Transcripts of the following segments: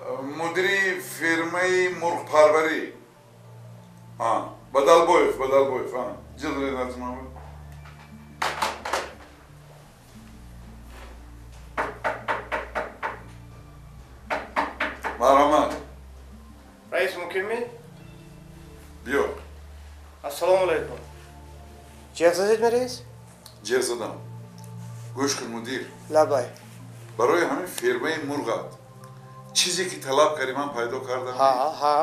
Мудири фирмаи мурғпарварӣ. Бадалбоев, Бадалбоев. Ҷиғ назмава. Марҳамат. Раис, мумкинми? Биё. Ассалому алайкум. Ҷеғ задедми, раис? Ҷеғ задам. Гӯш кун, мудир. Лабай. Барои ҳамин фирмаи мурғат чизе ки талаб кардӣ, ман пайдо кардам. Ҳа, ҳа.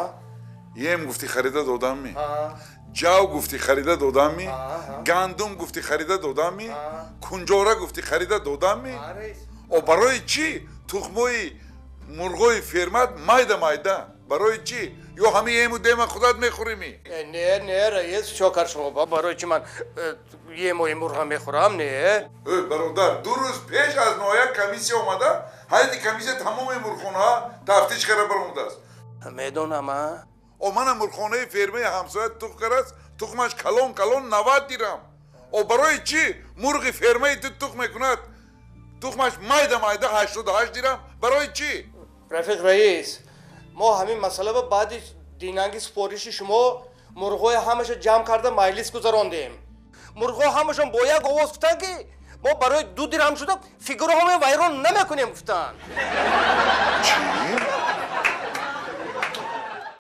Ем гуфтӣ, харида додамми? Ҷав гуфтӣ, харида додамми? Гандум гуфтӣ, харида додамми? Кунҷора гуфтӣ, харида додамми? О, барои чӣ тухмои мурғои фермат майда майда? Барои чӣ? Ё ҳамин ему дема худат мехӯрими? Не, не, раис, чо кар шумо? Барои чӣ ман емои мурға мехӯрам? Не. Э, бародар, 2 рӯз пеш аз ноҳия комиссия омада, ҳайати комиссия тамоми мурғхонаҳа тафтиш карда баромадааст. Медонам, а. О, мана мурғхонаи фермаи ҳамсоя тухм кардааст, тухмаш калон калон, 90 дирам. О, барои чӣ мурғи фермаи ту тухм мекунад, тухмаш майда майда, 88 дирам? Барои чӣ? Рафиқ раис, мо ҳамин масъала ба баъди динанги супориши шумо мурғҳои ҳамаша ҷамъ карда маҷлис гузарондем. Мурғҳо ҳамашон бо як овоз гуфтанд, ки мо барои 2 дирам шуда фигураҳоме вайрон намекунем, гуфтанд. Чӣ?